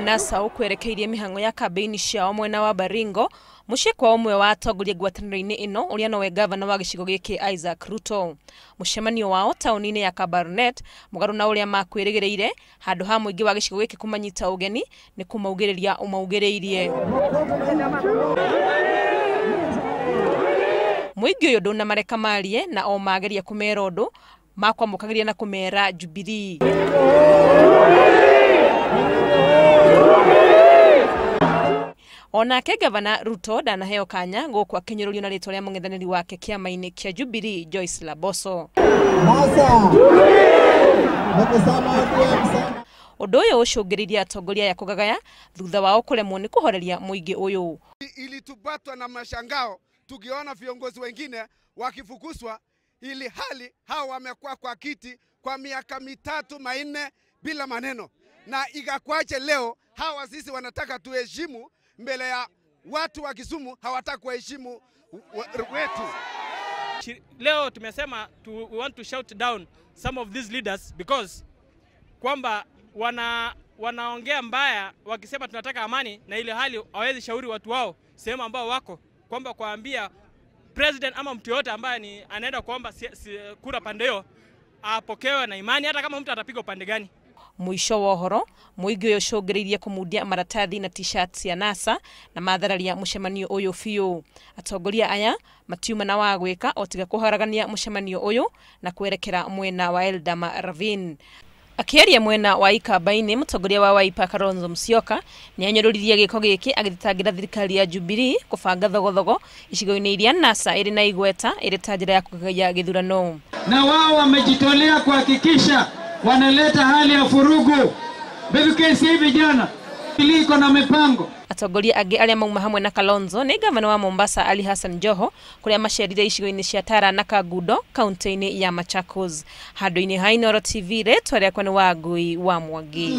NASA ũkwerekeirie mĩhang'o ya kambĩini ciao mwena wa Baringo mũciĩ kwa ũmwe wa atongoria ngwatanĩro-inĩ ĩno ũrĩa nowe gavana wa gĩcigo gĩkĩ Isaac Ruto. Mũcemanio wao taũni-inĩ ya Kabarnet mũgarũ na ũrĩa makwĩrĩgĩrĩire handũ ha mũingĩ wa gĩcigo gĩkĩ kũmanyita ũgeni nĩ kũmaugĩrĩria ũmaugĩrĩirie. Mũingĩ ũyũ ndũnamareka marie na o mageria kũmera ũndũ makwamũkagĩria na kũmera Jubilee. Onake gavana Ruto ndanaheo kanya gũkũ akĩnyũrũrio na rĩtwa rĩa mũng'ethanĩri wake kĩama-inĩ kĩa Jubilee Joyce Laboso. Ũndũ ũyũ ũcũngĩrĩirie atongoria aya kũgagaya thutha wao kũremwo nĩ kũhoreria mũingĩ ũyũ. Ilitupatwa na mashangao tukiona viongozi wengine wakifukuzwa, ili hali hao wamekuwa kwa kiti kwa miaka 3 4 bila maneno, na ikakwaje leo hawa sisi wanataka tuheshimu mbele ya watu wa Kisumu, hawataka kuheshimu wetu. Leo tumesema we want to shout down some of these leaders because kwamba wanaongea mbaya wakisema tunataka amani, na ile hali hawezi shauri watu wao sehemu ambao wako, kwamba kuambia president ama mtu yote ambaye ni anaenda kuomba kura pande hiyo apokewe na imani hata kama mtu atapiga upande gani. Mwisho wa ũhoro mũingĩ ũyũ ũcũngĩrĩirie kũmundia maratathi na t-shirts ya NASA na mathararia mũcemanio ũyũ biũ. Atongoria aya matiuma na wa gwĩka o tiga kũharagania mũcemanio ũyũ na kwerekera mwena wa Eldama Ravine. Akĩaria mwena wa Ikamba-inĩ, mũtongoria wa Wiper Kalonzo Musyoka nĩanyũrũririe gĩko gĩkĩ agĩthitangĩra thirikari ya Jubilee kũbanga thogothogo icigo-inĩ iria NASA ĩrĩ na igweta ĩrĩ ta njĩra ya kũgaya gĩthurano. Na wao wamejitolea kuhakikisha wanaleta hali ya furugu. BBKC vijana iliko na mipango. Atongoria angĩ arĩa mauma hamwe na Kalonzo nĩ gavana wa Mombasa Ali Hassan Joho kũrĩa macerire icigo-inĩ cia Tara na Kangundo kaunti-inĩ ya Machakos. Handũ-inĩ ha Inooro TV rĩtwa rĩakwa nĩ Wangui wa Mwangi.